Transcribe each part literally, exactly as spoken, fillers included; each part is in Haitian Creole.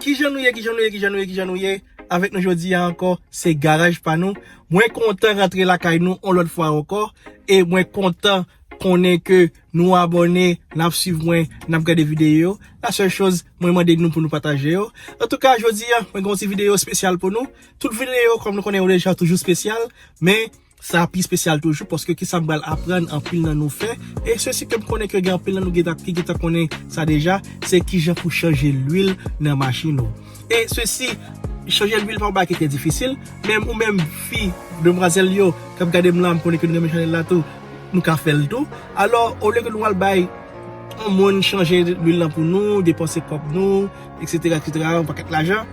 Kijan nou ye, kijan nou ye, kijan nou ye, kijan nou ye? Avèk nou jodi a ankò, se Garaj Pa Nou. Mwen kontan rantre lakay nou yon lòt fwa ankò. E mwen kontan konnen ke nou abòne, n ap swiv mwen, n ap gade videyo yo. La sèl choz, mwen mande nou pou nou pataje yo. Antouka, jodi a, mwen gen yon ti videyo espesyal pou nou. Tout videyo, kòm nou konnen yo deja, toujou espesyal. Men, sa pi espesyal toujou, paske kisa m pral aprann anpil nan nou fè. E sesi ke m konnen ke gen anpil nan nou gentan, ki gentan konnen sa deja, se kijan pou chanje lwil nan machin ou. E sesi, chanje lwil pa yon bagay ki trè difisil, men ou menm fi, demwazèl yo, k ap gade m la, m konnen ke nou renmen chanèl la tou, nou ka fè l tou. Alò, olye ke nou al bay yon moun chanje lwil lan pou nou, depanse kòb nou, etsetera, etsetera, yon pakèt lajan,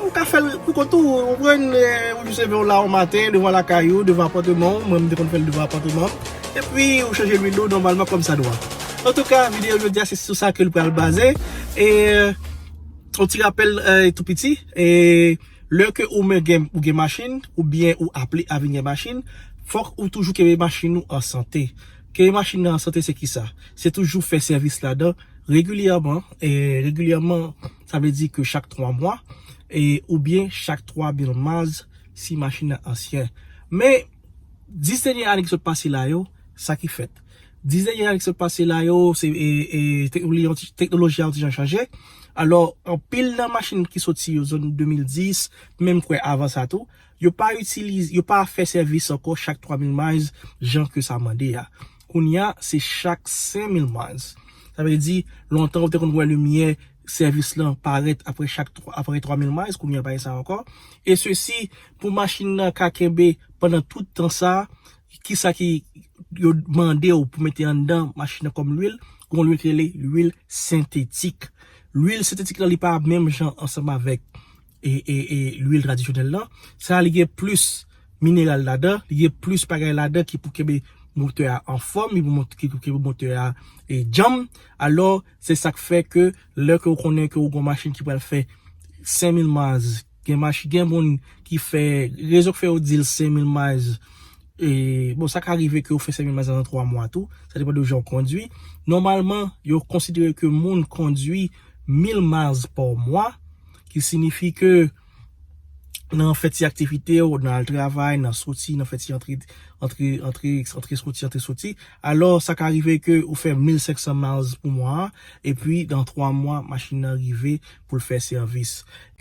ou ka fè l pou kont ou, ou konprann, eh, ou jis leve w la yon maten, devan lakay ou, devan apatman w, mwen, m te konn fè l devan apatman m, epi ou chanje lwil ou nòmalman kòmsadwa. Antouka, videyo jodi a, se sou sa ke l pral baze, e, yon ti rapèl, eh, tou piti, e, lè ke ou men gen, ou gen machin, oubyen ou aple a vin gen machin, fòk ou toujou kenbe machin ou an sante. Kenbe machin nan an sante, se kisa? Se toujou fè sèvis ladan regilyèman, e regilyèman, sa vle di ke chak twa mwa, e oubyen chak twa mil miles si machin nan ansyen. Men, dis dènye ane ki sot pase la yo, sa ki fèt? Dis dènye ane ki sot pase la yo, se, e, e, teknoloji, teknoloji a yon ti jan chanje. Alò, anpil nan machin ki soti yo zòn de mil dis, menm kwè avan sa tou, yo pa itilize, yo pa fè sèvis ankò chak twa mil miles, jan ke sa mande a. Kounye a, se chak senk mil miles. Sa vle di, lontan ou te konn wè limyè sèvis lan parèt apre chak twa, apre twa mil miles, kounye a pa gen sa ankò. E sesi, pou machin nan ka kenbe pandan tout tan sa, kisa ki yo mande w pou mete anndan machin nan kòm lwil? Gon lwil ki rele lwil sentetik. Lwil sentetik lan, li pa menm jan ansanm avèk e, e, e lwil tradisyonèl lan. Sa a, li gen plis mineral ladan, li gen plis bagay ladan ki pou kenbe motè a anfòm, li pou mont-, ki pou kenbe motè a, e, djanm. Alò, se sa k fè ke lè ke w konnen ke w gon machin ki pral fè senk mil miles, gen machin, gen moun ki fè, rezon k fè yo di l senk mil miles, e, bon, sa ka rive ke w fè senk mil miles nan twa mwa tou, sa depann de jan w kondwi. Nòmalman, yo konsidere ke moun kondwi mil miles pa mwa, ki siyifi ke nan fè ti aktivite w, nan al travay, nan soti, nan fè ti antre, antre, antre, antre soti, antre soti. Alò, sa ka rive ke ou fè mil senk san miles pou mwa a, epi nan twa mwa, machin nan rive pou l fè sèvis.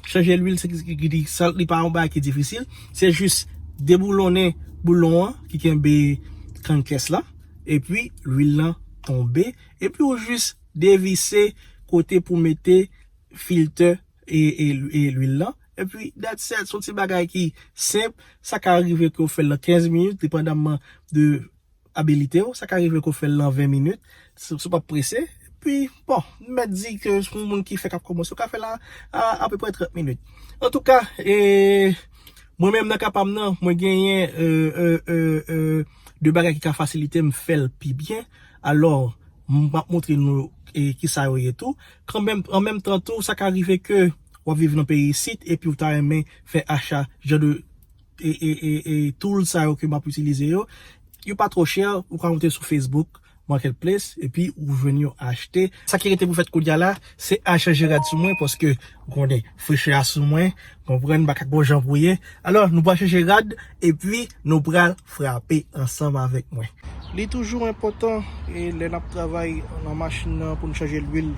Chanje lwil, se ki, ki, ki di, sa, li pa yon bagay ki difisil, se jis deboulonnen boulon an ki kenbe kann kès la, epi lwil lan tonbe, epi ou jis devise kote pou mete filtè e, e, e lwil lan. Epi, that's it. Se yon ti bagay ki senp. Sa ka rive ke w fè l nan kenz minit, depandamman de abilite w. Sa ka rive ke w fè l nan ven minit. Si, si w p ap prese. Epi, bon, m mèt di ke se yon moun ki fèk ap kòmanse, w ka fè l a, a, apeprè trant minit. Antouka, e, mwen menm nan ka pa m nan, mwen genyen, e, e, e, e, de bagay ki ka fasilite m fè l pi byen. Alò, m ap montre nou, e, kisa yo ye tou. Kanmenm, an menm tan tou, sa ka rive ke w ap viv nan peyi isit epi w ta renmen fè acha jan de, e, e, e, e, tool sa yo ke m ap itilize yo. Yo pa twò chè, ou ka monte sou Facebook Marketplace epi ou jwenn yo achte. Sa ki rete pou fèt kounye a la, se al chanje rad sou mwen, paske ou konnen frechè a sou mwen, konprann, m pa ka gon jan pou ye. Alò, nou pral chanje rad epi nou pral frape ansanm avèk mwen. Li toujou enpòtan, e, lè n ap travay nan machin nan pou n chanje lwil,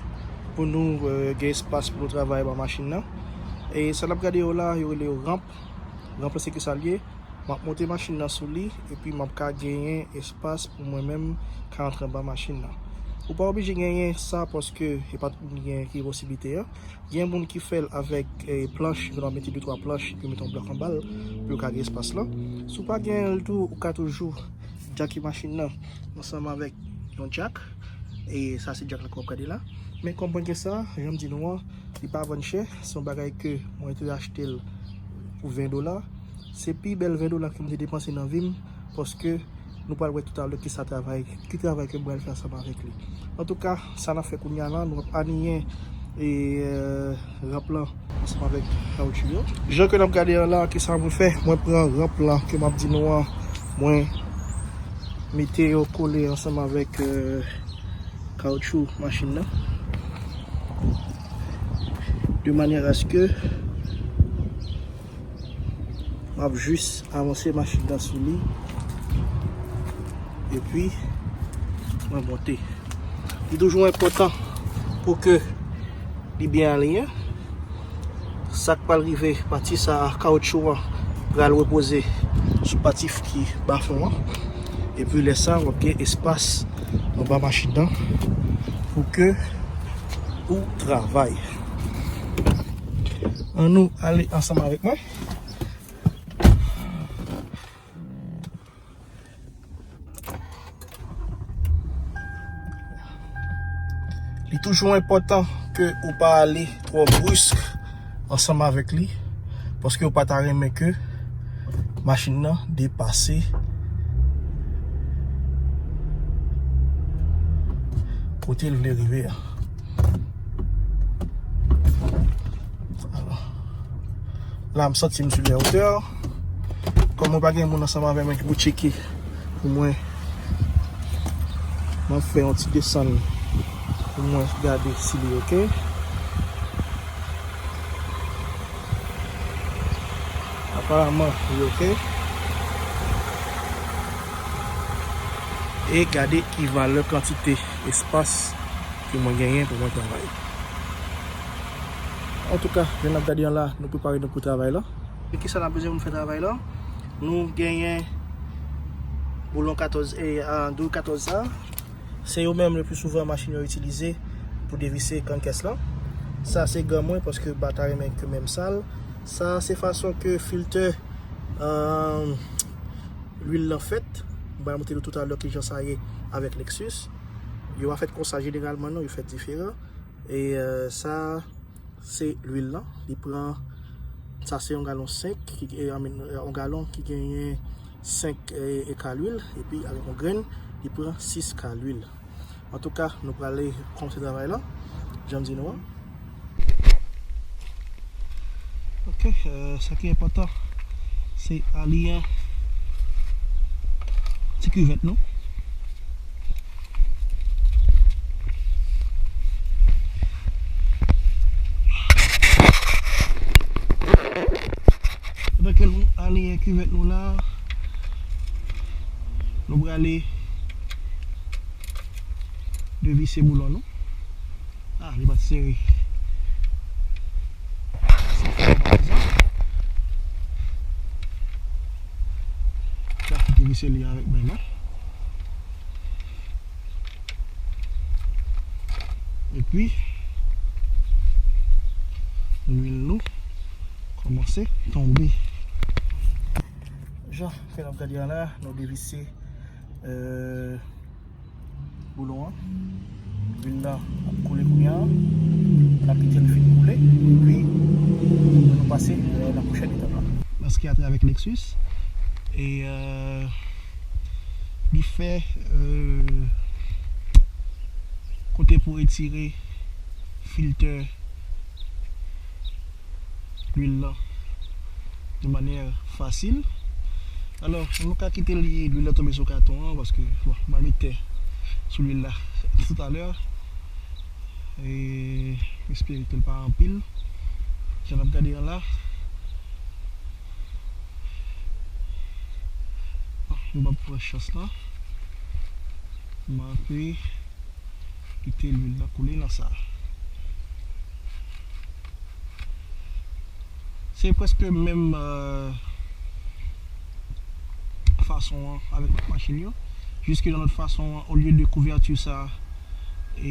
pou nou, e, gen espas pou nou travay nan machin nan. E sa n ap gade yo la, yo rele yo ranp. Ranp lan se ki sa l ye? M ap monte machin nan sou li, epi m ap ka genyen espas pou mwen menm ka antre anba machin nan. Ou pa oblije genyen sa, paske e pa tout moun ki gen ki posiblite a. Gen moun ki fè l avèk, e, planch, yo mete de twa planch, epi yo mete yon blòk anba l, pou yo ka gen espas lan. Si w pa genyen l tou, ou ka toujou djake machin nan ansanm avèk yon djak. E sa se djak la ke w ap gade la. Men kòm mwen gen sa, jan m di nou an, li pa vann chè, se yon bagay ke mwen te achte l pou ven dola. Se pi bèl ven dola ke m te depanse nan vi m, paske nou pral wè toutalè kisa travay, ki travay ke m pral fè ansanm avèk li. Antouka, sa n ap fè kounye a la, nou ap aliyen e, e, ranp lan ansanm avèk kawotchou yo. Jan ke n ap gade an la, kisa mwen fè? Mwen pran ranp lan ke m ap di nou an, mwen mete yo kole ansanm avèk, e, kawotchou machin nan. De manière à ce que m ap jis avanse machin nan sou li. Epi, mwen monte. Li toujou enpòtan pou ke li byen aliyen. Sa k pral rive, pati sa a, kawotchou an pral repoze sou pati ki ba fon an. Epi lè sa, w ap gen espas anba machin nan pou ke ou travay. Ann nou ale ansanm avèk mwen. Li toujou enpòtan ke ou pa ale twò brisk ansanm avèk li, paske ou pa ta renmen ke machin nan depase kote l vle rive a. Alò, la, m santi m sou lè wotè. Kòm mwen pa gen moun ansanm avè mwen ki pou tcheke pou mwen, m ap fè yon ti desann pou mwen gade si li oke. Aparaman, li oke. E gade ki valè kantite espas ke mwen genyen pou mwen travay. Antouka, jan n ap gade an la, nou prepare nou pou travay la. E kisa n ap bezwen pou n fè travay la? Nou genyen boulon katòz, e, a, dou katòz sa. Se yo menm le pli souvan machin yo itilize pou devise kann kès lan. Sa se gan mwen paske m pa ta renmen ke men m sal. Sa se fason ke filtè, e, lwil lan fèt. M pral montre nou toutalè kijan sa ye avèk Lexus. Yo pa fèt konsa jeneralman non, yo fèt diferan. E, e, sa se lwil lan. Li pran, sa se yon galon senk, ki, e, I mean, yon galon ki genyen senk, e, e, ka lwil, epi avèk yon grenn, li pran sis ka lwil. Antouka, nou prale kòmanse travay la, jan m di nou an. Oke, e, sa ki enpòtan, se aliyen ti kivèt nou. Pandan ke nou aliyen kivèt nou la, nou prale devise boulon nou. Ah, li pa t sere. Sa fè yon bagay sa. Sa ki devise li avèk men mwen. Epi, lwil nou kòmanse tonbe. Jan ke n ap gade a la, nou devise, e, boulon an. Lwil la ap koule kounye a. N ap kite l fin koule. Epi, nou pase, e, nan pwochèn etap la. Paske atravè Lexus, e, e, li fè, e, kote pou retire filtè lwil lan de manyè fasil. Alò, nou ka kite li, lwil la tonbe sou katon an, paske, bon, m a met tè sou lwil la toutalè. E m espere ke l pa anpil. Jan n ap gade an la. Bon, m p ap pran chans lan. M ape kite lwil la koule nan sa. Se prèske menm, e, fason an avèk lòt machin yo. Jis ke nan lòt fason an, olye de kouvèti sa, e, e,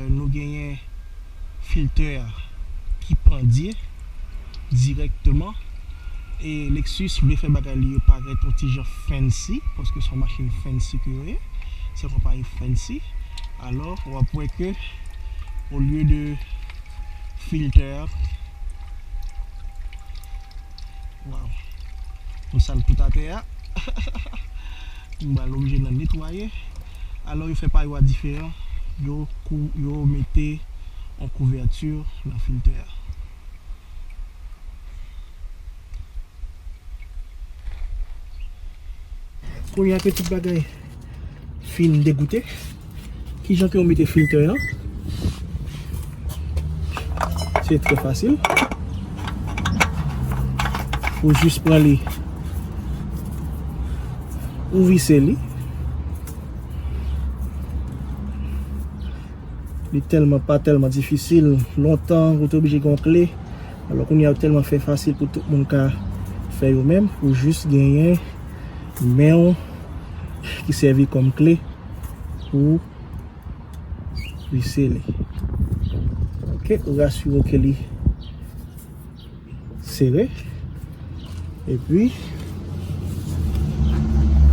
nou genyen filtè a ki pandye dirèkteman. E Lexus vle fè bagay li yo parèt yon ti jan fancy, paske se yon machin fancy ke yo ye. Se yon konpayi fancy. Alò, w ap wè ke, olye de filtè a, waw, nou sal tout atè a. M pral oblije nan netwaye. Alò, yo fè pa yo a diferan. Yo kou-, yo mete yon kouvèti nan filtè a. Kounye a ke tout bagay fin degoute, kijan ke w mete filtè an? Se trè fasil. Ou jis pran li, ou vise li. Li tèlman, pa tèlman difisil. Lontan, ou te oblije gen yon kle. Alò, kounye a, yo tèlman fè fasil pou tout moun ka fè yo menm. Ou jis genyen men w ki sèvi kòm kle pou vise li. Ok, ou rasire w ke li sere. Epi,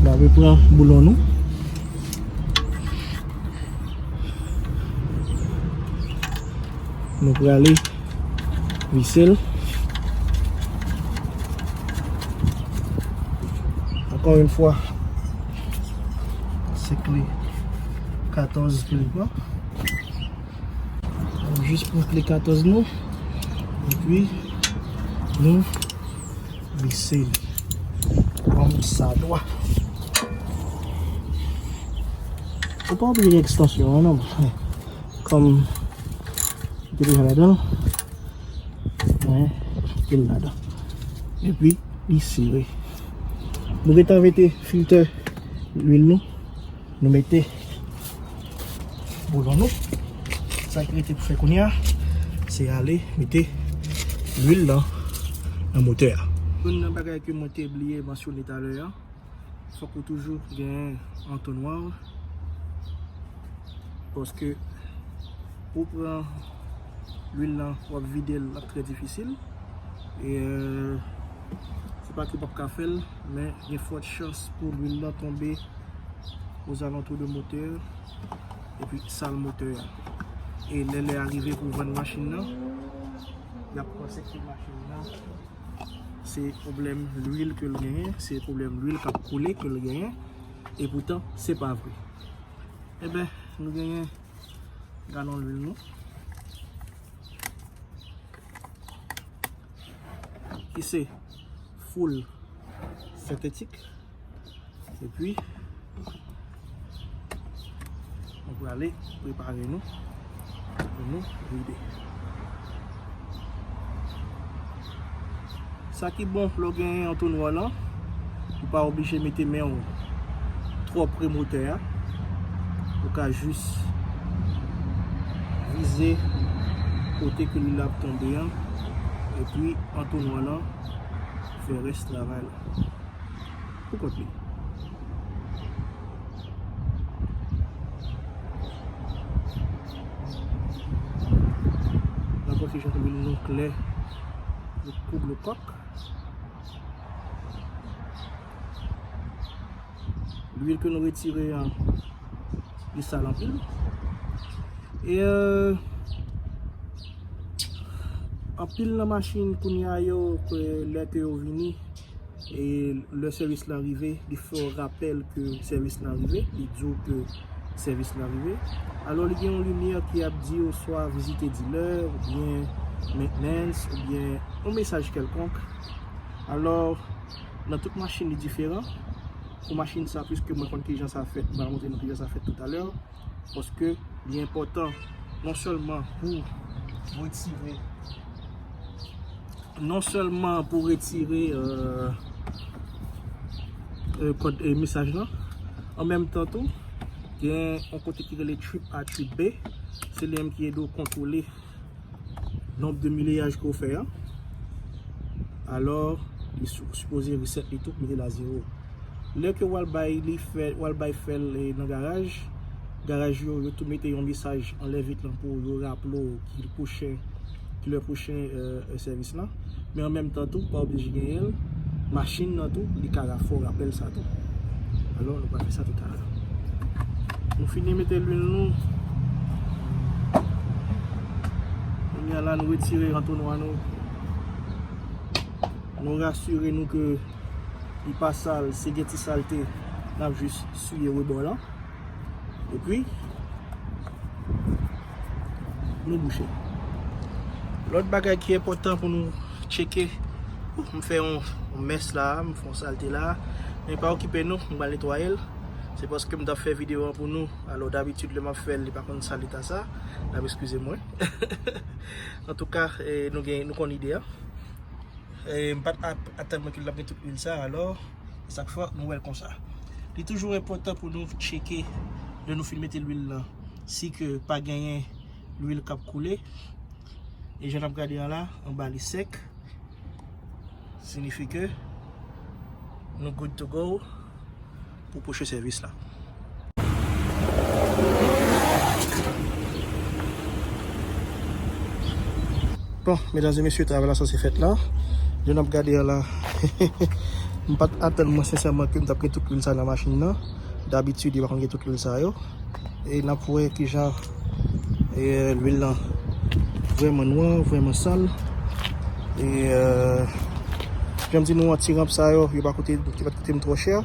n ap pran boulon nou. Nou prale vise l. Ankò yon fwa, se kle katòz ke li pran. Jis pran kle katòz nou. Epi, nou vise li kòm sa dwa. Ou pa oblije gen ekstansyon an, non. Kòm li te deja ladan l, mwen kite l ladan. Epi, li sere. Nou gentan mete filtè lwil nou. Nou mete boulon nou. Sa ki rete pou fè kounye a, se ale mete lwil lan nan motè a. Youn nan bagay ke mwen te bliye mansyone talè a, fòk ou toujou gen antonwa. Paske pou pran lwil lan, w ap vide l, l ap trè difisil. E, euh, se pa ke w p ap ka fè l, men gen fòt chans pou lwil lan tonbe ozalantou de motè, epi sal motè a. E lè lè a rive pou vann machin nan, y ap panse ke machin nan se pwoblèm lwil ke l genyen, se pwoblèm lwil k ap koule ke l genyen, e poutan, se pa vre. Enben, nou genyen galon lwil nou, ki se full sentetik. Epi, nou prale prepare nou pou nou vide. Sa ki bon lè w gen antonwa lan, ou pa oblije mete men w twò pre motè a. Ou ka jis vize kote ke lwil la ap tonbe an, epi antonwa lan fè rès travay la pou kont li. N ap wè kijan lwil nou klè, nou koub nou kòk. Lwil ke nou retire an, li sal anpil. E, euh, anpil nan machin kounye a yo, ke lè ke yo vini, e lè sèvis lan rive, li fè w rapèl ke sèvis lan rive, li di w ke sèvis lan rive. Alò, li gen yon limyè ki ap di w swa vizite dilè, oubyen maintenance, oubyen yon mesaj kèlkonk. Alò, nan tout machin, li diferan. Pou machin sa, piske mwen konn kijan sa fèt, m pral montre nou kijan sa fèt toutalè. Paske li enpòtan non sèlman pou retire, non sèlman pou retire, euh, euh, kòd, euh, mesaj lan, an menm tan tou, gen yon kote ki rele trip A, trip B, se li menm ki ede w kontwole nonb de mileyaj ke w fè a, alò, li sou-, sipoze reset li tou, mete l a zewo. Lè ke w al bay li fè, w al bay fè l, e, nan garaj, garaj yo, yo tou mete yon mesaj anlè vit lan pou yo raple w ki pwochen, ki lè pwochen, e, e, sèvis lan. Men an menm tan tou, pa oblije genyen l. Machin nan tou, li ka ra-, fè w rapèl sa tou. Alò, nou pral fè sa toutalè. Nou fini mete lwil nou. Kounye a la, nou retire antonwa nou. Nou rasire nou ke li pa sal, si gen ti salte, n ap jis siye rebò lan. Epi, nou bouche. Lòt bagay ki enpòtan pou nou tcheke, m fè yon, yon mès la, m fè yon salte la, men pa okipe nou, m pral netwaye l. Se paske m t ap fè videyo an pou nou. Alò, dabitid, lè m ap fè l, li pa konn sa leta sa. N ap eskize mwen. Antouka, eh, nou gen, nou konn ide a. Eh, m pa t ap atann mwen ke l t ap gen tout lwil sa, alò, se sa k fè nou wè l konsa. Li toujou enpòtan pou nou tcheke, lè nou fin mete lwil lan, si ke pa genyen lwil k ap koule. E jan n ap gade an la, anba li sèk. Siyifi ke nou good to go pou pwochen sèvis la. Bon, medam e mesye, travay la sanse fèt la. Jan n ap gade an la, m pa t atann mwen sensèman ke m t ap gen tout lwil sa nan machin nan. Dabitid, yo pa konn gen tout lwil sa yo. E n ap wè kijan, e, lwil lan vrèman nwa, vrèman sal. E, e, jan m di nou an, ti ranp sa yo, yo pa koute, yo pa t koute m twò chè.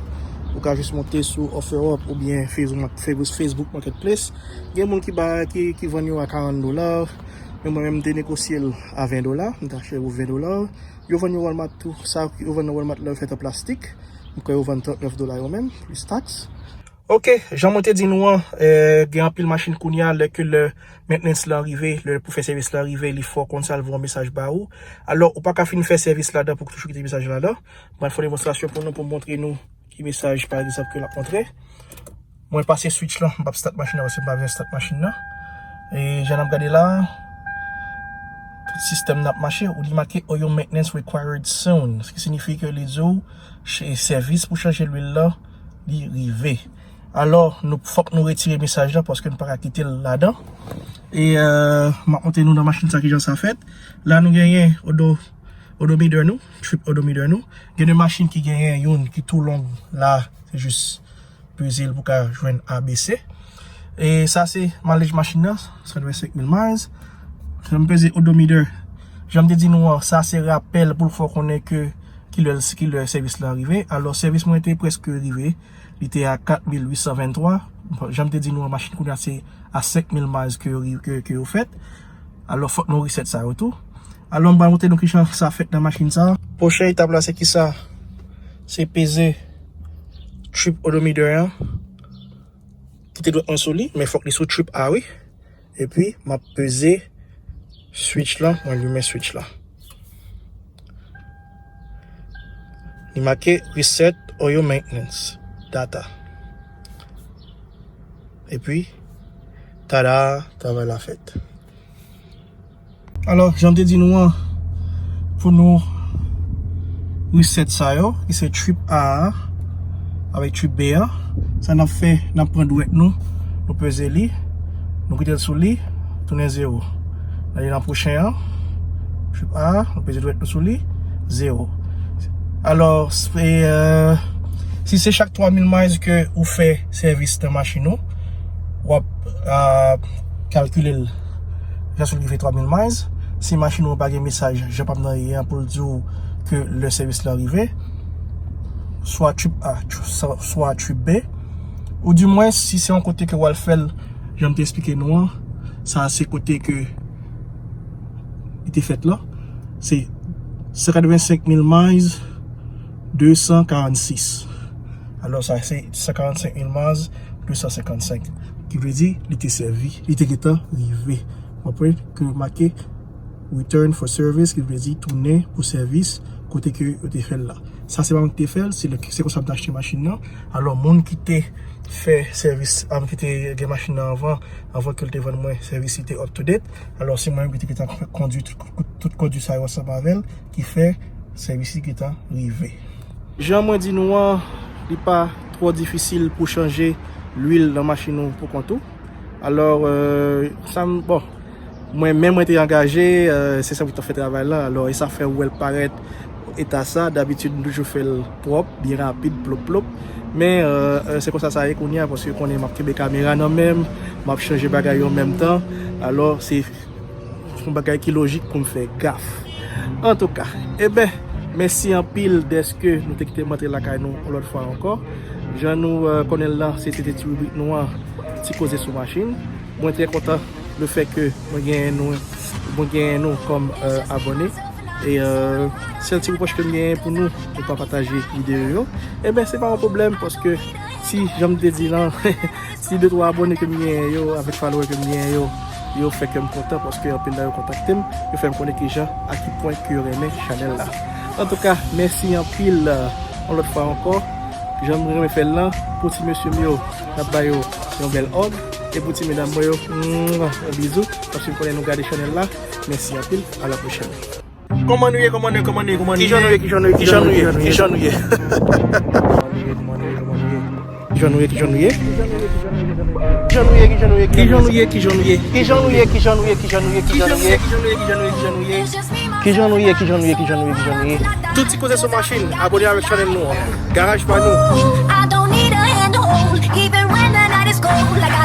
Ou ka jis monte sou OfferUp oubyen Facebook, Facebook, Facebook Marketplace. Gen moun ki ba, ki, ki vann yo a karant dola, men mwen menm, m te negosye l a ven dola, m te achte l pou ven dola. Yo vann yo Walmart tou, sa yo vann nan Walmart la, yo fèt an plastik. M kwè yo vann trannèf dola yo menm, plis taks. Ok, jan mwen te di nou an, eh, gen anpil machin kounye a, lè ke lè maintenance lan rive, lè pou fè sèvis la rive, li fè w konn sa, l voye yon mesaj ba ou. Alò, ou pa ka fin fè sèvis ladan pou w toujou kite mesaj ladan. Mwen fè yon demonstrasyon pou nou, pou m montre nou ki mesaj, pa egzanp, ke l ap montre. Mwen pase switch lan, m p ap start machin nan, paske m pa bezwen start machin nan. E jan n ap gade la, tout sistèm nan ap mache, ou li make Oil Maintenance Required Soon, sa ki siyifi ke li di w, che-, sèvis pou chanje lwil la, li rive. Alò, nou, fòk nou retire mesaj la paske nou pa ka kite l ladan. E, euh, m ap montre nou nan machin sa kijan sa fèt. La, nou genyen odo-, odometer nou, trip odometer nou. Gen de machin ki genyen youn ki tou long la, se jis peze l pou ka jwenn A B C. E sa se mileage machin nan, sa dwe senk mil miles. Jan m peze odometer, jan m te di nou an, sa se rapèl pou l fè w konnen ke kilè, kilè sèvis lan rive. Alò, sèvis mwen te prèske rive. Li te a kat mil uit san venntwa. Jan m te di nou an, machin kounye a se a senk mil miles ke yo, ke, ke yo fèt. Alò, fòk nou reset sa yo tou. Alò, m pral montre nou kijan sa fèt nan machin sa. Pwochen etap la, se kisa? Se peze trip odometer an. Kite dwèt mwen sou li, men fòk li sou trip A, wi. Epi, m ap peze switch lan, mwen limen switch lan. Li make Reset Oil Maintenance Data. Epi, tada, travay la fèt. Alò, jan m te di nou an, pou nou reset sa yo, ki se trip A a, avèk trip B an, sa n ap fè, n ap pran dwèt nou, nou peze li, nou kite l sou li, tounen zewo. N ale nan pwochen an, trip A, nou peze dwèt nou sou li, zewo. Alò, s-, e, euh, si se chak twa mil miles ke ou fè sèvis nan machin ou, w ap, euh, kalkile l jan sou l rive twa mil miles. Si machin ou pa gen mesaj, jan pa m nan ye an pou l di w ke lè sèvis la rive, swa trip A, tr-, swa, swa trip B, ou dimwens, si se yon kote ke w al fè l, jan m te eksplike nou an, sa se kote ke li te fèt la, se san katrevensenk mil miles, de san karannsis. Alò, sa se san karannsenk mil miles, de san senkannsenk. Ki vle di, li te sèvi, li te gentan rive. W ap wè ke make return for service, ki vle di tounen pou sèvis kote ke yo te fè l la. Sa se pa mwen ki te fè l, se lè, se konsa m te achte machin nan. Alò, moun ki te fè sèvis, am, ki te gen machin nan anvan, anvan ke l te vann mwen, sèvis li te up to date. Alò, se mwen menm ki te gentan kondui tout, tout, tout kondui sa yo ansanm avè l, ki fè sèvis li gentan rive. Jan mwen di nou an, li pa twò difisil pou chanje lwil nan machin ou pou kont ou. Alò, euh, sa m, bon, mwen menm mwen te angaje, euh, se sa pou t ap fè travay la. Alò, e sa fè ou wè l parèt eta sa. Dabitid, m toujou fè l pwòp, byen rapid, plop, plop. Men, euh, euh, se konsa sa ye kounye a, paske konnen m ap kenbe kamera nan men m, m ap chanje bagay yo an menm tan. Alò, se yon bagay ki lojik pou m fè gaf. Antouka, eben, mèsi anpil dèske nou te kite m antre lakay nou yon lòt fwa ankò. Jan nou, euh, konnen l la, se te, te ti ribrik nou an, ti koze sou machin. Mwen trè kontan lefèt ke mwen genyen nou, mwen genyen nou kòm, euh, abòne. E, euh, sèl ti repwòch ke m genyen pou nou, nou pa pataje videyo yo. Eben, se pa yon pwoblèm, paske Si, jan m te di lan, si de twa abòne ke m genyen yo, avèk follower ke m genyen yo, yo fè kè m kontan paske anpil nan yo kontakte m, yo fè m konnen kijan, a ki pwen ke yo renmen chanèl la. Antouka, mèsi anpil, euh, yon lòt fwa ankò. Jan m renmen fè l lan, pou ti mesye m yo, n ap ba yo yon bèl hug, e pou ti medam mwen yo, mwah, yon bizou, paske m konnen nou gade chanèl la. Mèsi anpil, a la pwochèn. Kòman nou ye, kòman nou ye, kòman nou ye, kòman nou ye? Kijan nou ye, kijan nou ye, kijan nou ye, kijan nou ye? Kijan nou ye, kijan nou ye? Kijan nou ye, kijan nou ye, kijan nou ye? Kijan nou ye, kijan nou ye? Kijan nou ye, kijan nou ye, kijan nou ye, kijan nou ye? Kijan nou ye, kijan nou ye, kijan nou ye, kijan nou ye? Kijan nou ye, kijan nou ye, kijan nou ye? Tout ti koze sou machin, abòne avèk chanèl nou an. Garaj pa nou. I don't need a handhold, even when the night is cold. Like